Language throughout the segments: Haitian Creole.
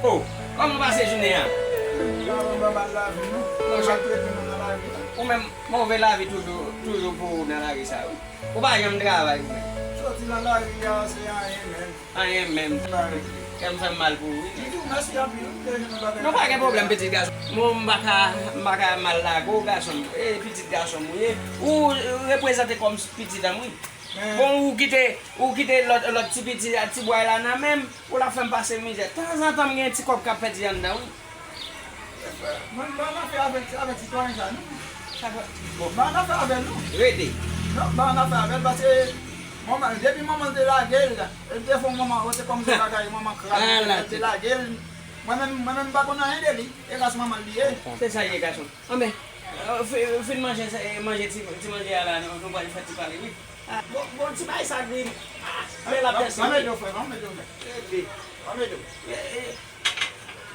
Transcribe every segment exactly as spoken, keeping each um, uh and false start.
Oh, kòman w pase jounen an? Mwen pa mal lavi, non. Mwen maltrete moun nan lari a. Ou menm, move lavi toujou, toujou pou ou nan lari sa, wi. Ou pa janm travay, ou menm. Soti nan lari a, se anyen menm. Anyen menm. Kè m fè m mal pou ou, wi. Li di w mèsi anpil, wi, m te jwenn yon bagay. Non, pa gen pwoblèm, pitit gason. Mwen, m pa ka, m pa ka mal lage w, gason m. E pitit gason m ou ye. Ou reprezante kòm pitit an m, wi. Bon, ou kite, ou kite lòt, lòt ti piti, ti bway la nan men m, ou la fè m pase mizè. Tanzantan, m gen ti kòb k ap pèdi anndan, wi. Mwen, m pa nan afè avèk, avèk sitwayen sa, non. Sa fè, bon. M pa nan afè avè l, non. Rete. Non, m pa nan afè avè l, paske manman, depi manman l te lage l, li te fè yon manman, se kòm se bagay manman kraze, li te lage l. Mwen menm, mwen menm, m pa konn anyen de li. E ras manman l li ye. Se sa l ye, gason. Anben, euh, fi-, fin manje, se, manje ti, ti manje a la, nou, nou pral fè ti pale, wi. Ah, bon, bon, ti bagay sa gri. Ah, men l ap danse. Ban m ede w, frè, ban m ede w, frè. Ede. Ban m ede w. Eh, eh,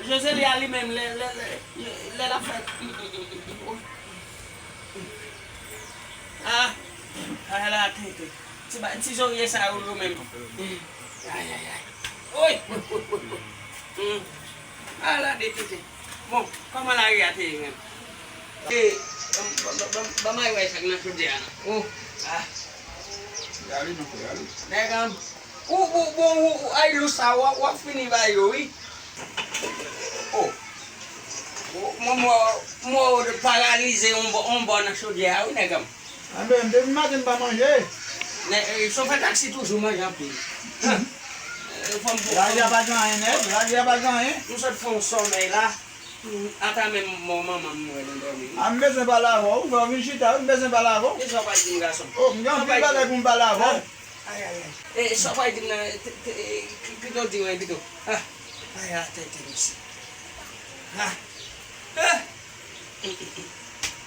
Josely a li menm, lè, lè, lè, lè l ap fè. Ah, ah, la tenten. Ti ba-, ti zorye sa yo, yo menm. Ay, ay, ay. Oy! Hmm. Ala de tenten. Bon, kòman lari a te ye menm? E, ban, ban, ban, ban, ban m al wè sa k nan chodyè a non. Oh, ah. Rale non, frè, rale. Nèg an, ou, ou, bon, ou, ou, ay, lou sa, w ap, w ap fini ba yo, wi. Oh. Ou, mwen, mwen, mwen paralize yon bò, yon bò nan chodyè a, wi, nèg an. Anben, depi maten m pa manje. Nèg, e, chofè taksi toujou manje anpil. E, fò m pou, lari a pa gen anyen nèt, lari a pa gen anyen. M sot fè yon sòmèy la. Ata menm mò manman m wè nan dòmi. A, m bezwen pale avè w, wi, fò w vin chita, wi, m bezwen pale avè w. E sa w pral di m, gason? O, m gen anpil bagay pou m pale avè w. Ay, ay, ay. E sa w pral di m nan, te, te, e, pito di mwen, pito. Ah, ay, atè, tè, mesye. Ah. Ah.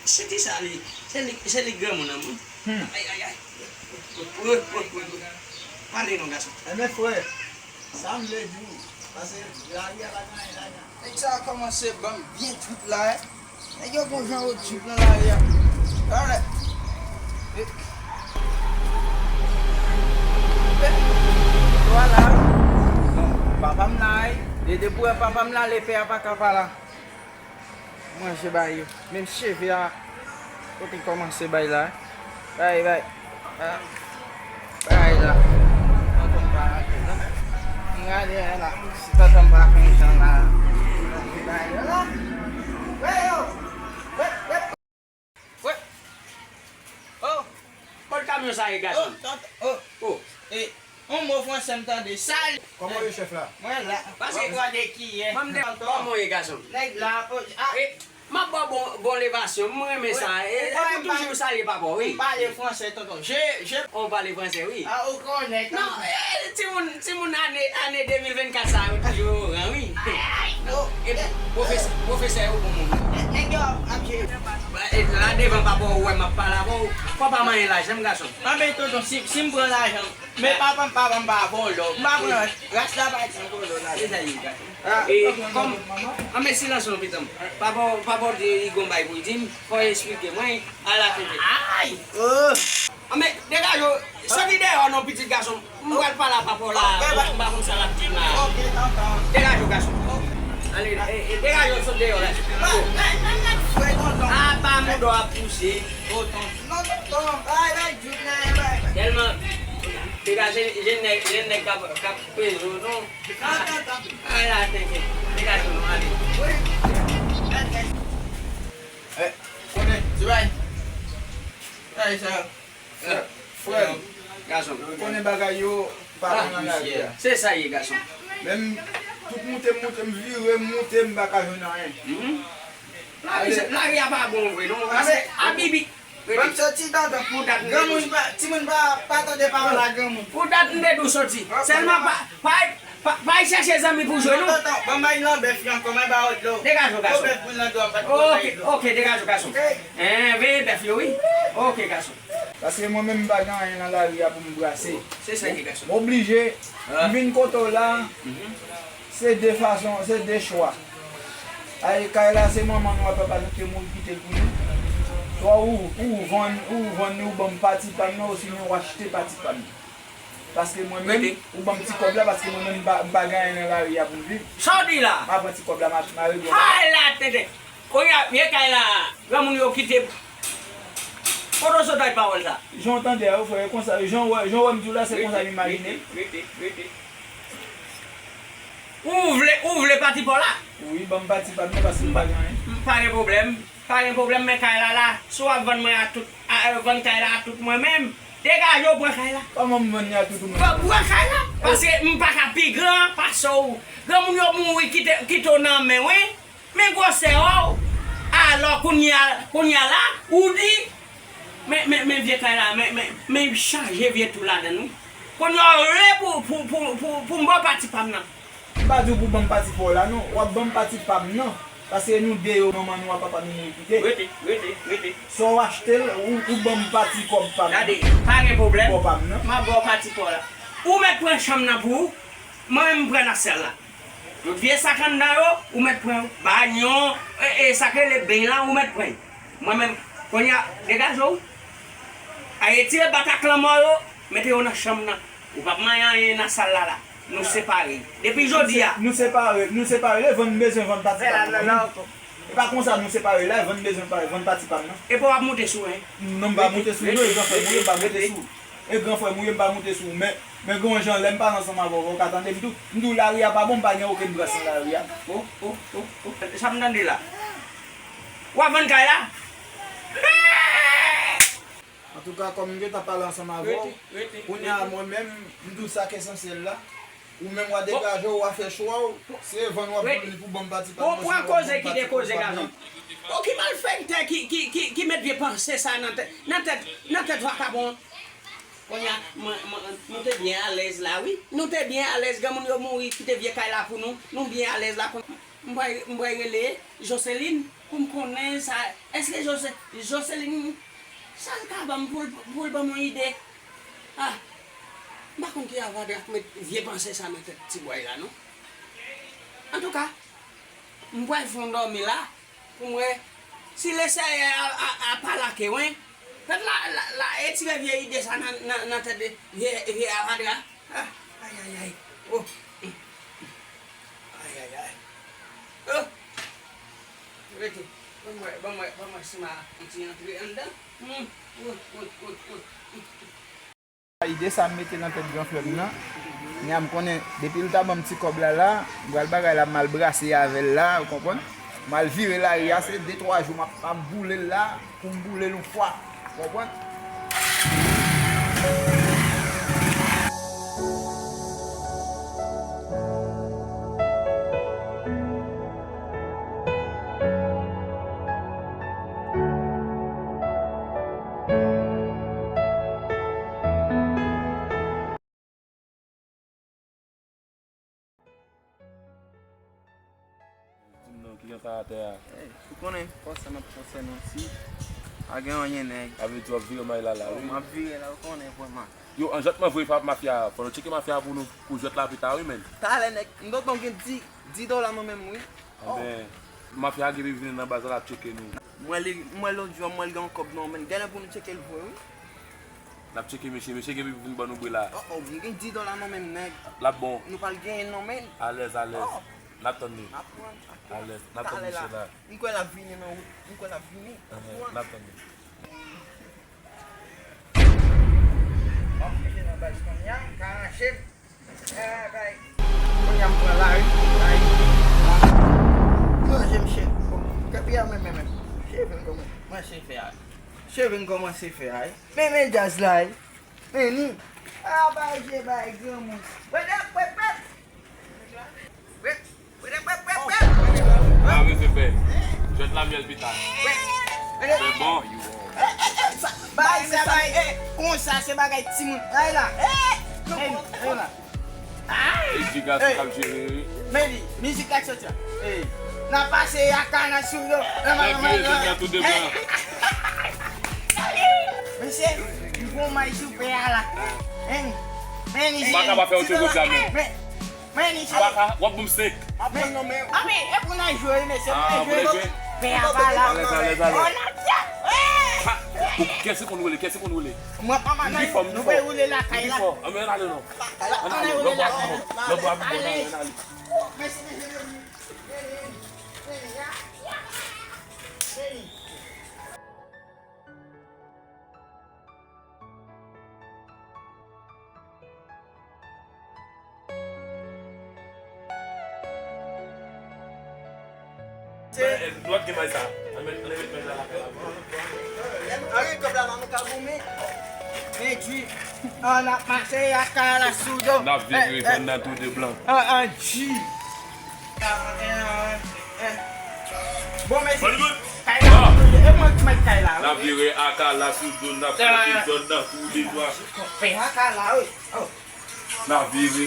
Se ti sa li, se li, se li granmoun an, wi. Hmm. Ay, ay, ay. Wi, wi, wi, wi. Pale non, gason. Enben, frè, sa m vle di w, paske lari a pa gen anyen ladan. Nèg sa a kòmanse ban m byen trip la, eh. Nèg yo gon jan yo trip nan lari a. Alright. Eh. Eh. Vwala. Bon, papa m la, eh. De, depi w wè papa m la, lepè a pa ka pa la. Manje bay yo. Menm cheve a, kote l kòmanse bay la. Bay, bay. Ah. Bay la. Tonton m pa rantre non. M gade la. Si tonton m pa fè yon jan la. Bay la. Wè yo. Wè, wè. Wè. Oh. Kot kamyon sa ye, gason? Oh, tonton. Oh. Oh. E, yon mo fransè m tande. Sali. Kòman w ye, chèf la? Mwen la. Paske gade kiyè. Mwen m de kòman w ye, gason? Nèg la, oh, ah. E, m ap ba w bon, bon levasyon. Mwen renmen sa. E, e pou toujou salye papa w, wi. M pale fransè, tonton. Je, je. Oh, w pale fransè, wi. Ah, ou konnen, tonton. Non, e, timoun, timoun ane, ane de mil vennkat sa yo toujou oran, wi. Ay, non. E, pwofesè, pwofesè yo bon moun. Nèg yo ap, ap jere. E, la devan papa w, ou wè m ap pale avè w. Fò pa manyen lajan m, gason. Anben, tonton, si, si m pran lajan m, men papa m, papa m pa vòlò. M pa pran, ras la pa di vòlò la. Se sa l ye, gason. Ah. E, kòm, anben, silans non, pitit m. Papa w, papa w di li gon bagay pou l di m, fò l esplike mwen, ala tete. Ay! Oh! Anben, degaje w, soti deyò non, pitit gason. M pral pale a papa w la, m pa konn sa l ap di m la. Degaje w, gason. Ale, e, e, degaje w, sot deyò la. Aba mouda w ap pouse. Tèlman, degaje, jèn nèg, jèn nèg k ap, k ap peze w non. Ala tenten. Degaje w non, ale. Eh, konnen, ti bay. Sa e sa. Frè, frè m, gason, konnen bagay yo pa bon nan lari a. Se sa ye, gason. Menm tout moute m moute, m vire m moute, m pa ka jwenn anyen. Lari, lari a pa bon vre non. Paske Abibi. Ban m soti, tonton. Pou dat m te dous. Granmoun pa, timoun pa, pa tande pawòl a granmoun. Pou dat m te dous soti. Sèlman pa, pa, pa, pa al chèche zanmi pou jwe non. Tonton, ban m bay nan bèf yo ankò, mwen ba w dlo. Degaje w, gason. Gwo bèf boul nan dlo a, m pa t konn bay dlo. Ok, ok, degaje w, gason. Hein, veye bèf yo, wi. Ok, gason. Paske mwen menm m pa gen anyen nan lari a pou m brase. Se sa ki gason. M oblije, m vin kote w la, se de fason, se de chwa. Ay, kay la se manman nou a, papa nou te mouri kite l pou nou. Swa ou, ou vann, ou vann li, ou ban m pati pa m nan, osinon ou achte pati pa m nan. Paske mwen menm, ou ban m ti kòb la, paske mwen menm, m pa, m pa gen anyen nan lari a pou m viv. Sa w di la? M a pran ti kòb la, m a, m a regle. Hay la, tenten. Kounye a, vye kay la, granmoun yo kite. Kote w sot ak pawòl sa? Jan w tande a, wi, frè, e konsa, jan w wè, jan w wè m di w la, se konsa m imajine. Rete, rete, rete. Ou vle, ou vle pati pa w la? Wi, ban m pati pa m nan, paske m pa gen anyen. M pa gen pwoblèm. Pa gen pwoblèm, men kay la la. Si w ap vann mwen a tout, a, vann kay la a tout mwen menm, degaje w pran kay la. Kòman m vann li a tout mwen? Pran, pran kay la. Paske m pa ka pi gran pase w. Granmoun yo mouri kite, kite w nan men, wi. Men gwosè w. Alò, kounye a, kounye a la, ou di, men, men, men vye kay la, men, men, men chanje vye tou ladann, wi. Kounye a, w vle pou, pou, pou, pou, pou m ba w pati pa m nan. M pa di w pou ban m pati pa w la non. W ap ban m pati pa m nan. Paske nou de yo, manman nou ak papa nou mouri kite. Rete, rete, rete. Sa w achte l, ou, ou ban m pati kòb pa m nan. Gade, pa gen pwoblèm. Kòb pa m nan. M ap ba w pati pa w la. Ou mèt pran chanm nan pou ou. Mwen menm m pran nan sèl la. Tout vye sak anndan yo, ou mèt pran yo. Banyo, e, e, sa k rele beny la, ou mèt pran yo. Mwen menm, kounye a, degaje w. A retire bataklan mò yo, mete yo nan chanm nan. Ou p ap manyen anyen nan sal la la. Nou separe. Depi jodi a. Nou separe, nou separe, lè vann bezwen vann pati pa m nan. E pa konsa nou separe la, vann bezwen pa, vann pati pa m nan. Epi w ap moute sou mwen. Non, m pa moute sou ou non, e gran frè m ou ye, m pa moute sou ou. E gran frè m ou ye, m pa moute sou ou. Men, men gen yon jan lè m pale ansanm avè w, ou ka tande m tou. M di w lari a pa bon, m pa gen okenn gras nan lari a. O, o, o, o. Sa m tande la? W ap vann kay la? Antouka, kòm m gentan pale ansanm avè w, kounye a mwen menm, m di w sa k esansyèl la. Ou menm w a degaje w, w a fè chwa w, se vann w ap vann li pou ban m pati pa m nan, se w ap ban m pati kòb pa m nan. Bon, ki malfektè ki, ki, ki, ki met vye panse sa nan tèt, nan tèt, nan tèt vakabon an? Kounye a, mwen, mwen, nou te byen alèz la, wi. Nou te byen alèz, granmoun yo mouri, kite vye kay la pou nou. Nou byen alèz la, kounye a, m pral, m pral rele Joseline. Pou m konnen sa, èske Jose-, Joseline, sa l ka ban m pou l, pou l ban m yon ide? Ah, m pa konn ki avadra k met vye panse sa nan tèt ti bòy la, non. Antouka, m pral fè yon dòmi la, pou m wè si Leseyè a, a, a pa lake w, wi. Pèp la, la, la etire vye ide sa nan, nan, nan tèt vye, vye avadra. Ah, ay, ay, ay. Oh. Ay, ay, ay. Oh. Rete. Ban mwen, ban mwen, ban mwen si m a yon ti antre anndan. Hmm. Oh, oh, oh, oh. Ide sa m mete nan tèt gran frè m nan. Nya m konnen, depi l ta ban m ti kòb la la, m pral bagay la, m al brase avè l la, ou konprann? M al vire lari a, se de twa jou m ap, m ap boule l la. Pou m boule l yon fwa. Konprann? Di m non, ki jan sa atè a? Ey, ou konnen, fòse n ap fòse nou si pa gen anyen nèg. Sa vle di w ap vire may la la, wi. M ap vire la, ou konnen vrèman. Yo, an jantman vre pa mafya a. Fò nou tcheke mafya a pou nou, pou jwèt la pita, wi, menn. Talè nèg, m tonton gen di, di dola nan men m, wi. Enben, mafya a gen pou vini nan baz la, l ap tcheke nou. M wè li, m wè lòt jou a, m wè l gen yon kòb nan men l. Genlè pou nou tcheke l vre, wi. N ap tcheke mesye, mesye gen pou vin ban nou bri la. Oh, oh, m gen di dola nan men m, nèg. L ap bon. Nou pral genyen l nan men l. Alèz, alèz. Oh. N ap tann li. N ap pran, n ap pran. Alèz, n ap tann mesye la. M kwè l ap vini nan wout. M kwè l ap vini. N ap pran. N ap tann li. M ap mete nan baz kounye a, m ka rache m. Kounye a m pran lari, lari. Manje m chèf. Kèt, men, men, men. Cheve m kòman. Mwen cheve a. Cheve m kòmanse fè a. Men, men djaz la. Men ni. A, bay je, bay granmoun. Wè, wè, wè, wè. Wè, wè, wè, wè, wè. Pa bezwen pè. Jwèt la myèl pita. Wè, wè. Se bon. Bay sa, bay, eh, konsa, se bagay timoun. Ay la. Eh, men, men la. E di gason k ap jere, wi. Men li, mizik la k soti la. N ap pase a kana sou yo. Nan vye zòn nan tou de blan. Mesye, m pran may sou pè a la. Men, men li. M pa ka pa fè yon ti bout la, men. Men, men li. M pa ka, w ap bon m sek. Aprann non, men. Anben, e pou n al jwe, mesye. Ah, pou n al jwe. Pè a pa la. Alèz, alèz, alèz. On a bien. Ha! Kèse konn woule, kèse konn woule. Mwen pa manman, nou pe woule lakay la. Ann ale non. Ann ale, lòt bò a pi bon. Lòt bò a pi bon, ann ale. Dwat gen may sa. Ann met, ann met may sa lakay la. Ann gen kòb la, nou ka goumen. Men di, ann ap mache ak kala sou do. N ap vire, eh, eh, fè n nan tou de blan. An, an, di. Bon, men se kay la, e mwen ki mèt kay la, wi. N ap vire ak kala sou do, n ap fè zòn nan tou de blan. Fè ak kala, wi. Oh. N a vire.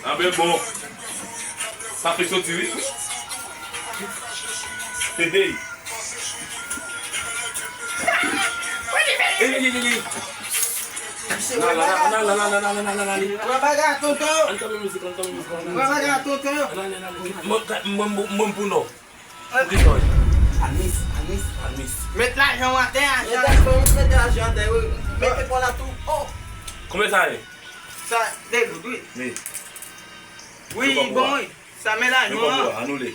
Anben bon. Sa fèk soti wi. Hey, hey. Hey, hey, hey, hey, hey. Misye wè bagay. Wè bagay, tonton. Ann kanpe mizik, ann kanpe mizik. Wè bagay, tonton. Mwen, mwen, mwen pou non. Palmis, Palmis, Palmis. Met lajan w atè, ajan. Met lajan, met lajan atè, wi. Mete pon la tou. Oh. Konbyen sa ye? Sa de goud, wi. Wi. Wi, bon, wi. Sa men lajan an. Anoule.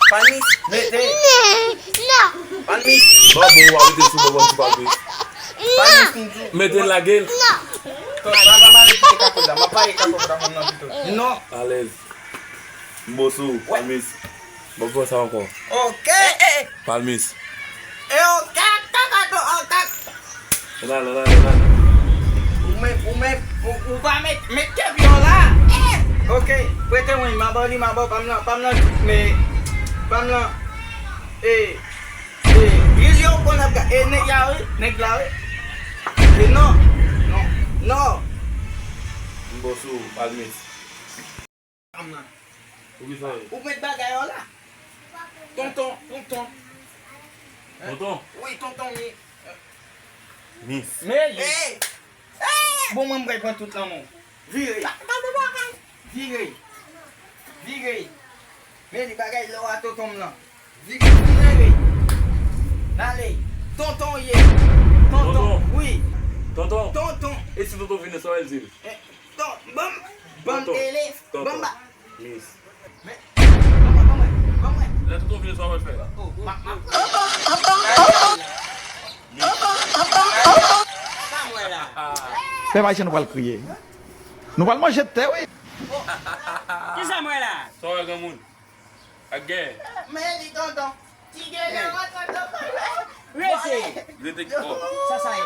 Palmis, mete. Non. Palmis. Bon, bon, w a mete sou bon, bon, sou Palmis. Palmis, m di w. Mete l lage l. Non. Papa, m ale kite kakòt la. M ap pale kakòt la, fanm nan pito. Non. Alèz. M bo sou ou, Palmis. Bon, bon, sa ankò. Ok. Palmis. E ok, kakato, ok. Ann ale, ann ale, ann ale. Ou men, ou men, ou, ou pa met, met kèp yo la. Ok, prete mwen, m a ba w li, m a ba w pa m nan, pa m nan, men, pa m nan, e, e, griyo konn ap ga-, e nèg la wi, nèg la wi. E non, non, non. M bo sou ou, Palmis. Fanm nan. Ou ki sa ye? Ou met bagay yo la. Tonton, tonton. Tonton? Wi, tonton, wi. Mis. Men li. Hey! Hey! Bon, mwen, m pral pran tout lanmou. Vire. Vire. Vire. Men li bagay lò a tonton m lan. Vire, vire. N ale. Tonton ye. Tonton. Tonton. Wi. Tonton. Tonton. E si tonton vini, sa w al di l? Eh, Ton, ban m, ban m tele, ban m ba. Mis. Men, ban mwen, ban mwen, ban mwen. Lè tonton vini, sa w ap fè? Oh, ma, ma. Sa mwen la. Pèp ayisyen nou pral kriye. Nou pral manje tè, wi. Kisa mwen la? Sa w wè granmoun? Ak gen. Men li tonton. Ti gen nan tonton. Rete. Rete ki kò. Sa sa ye.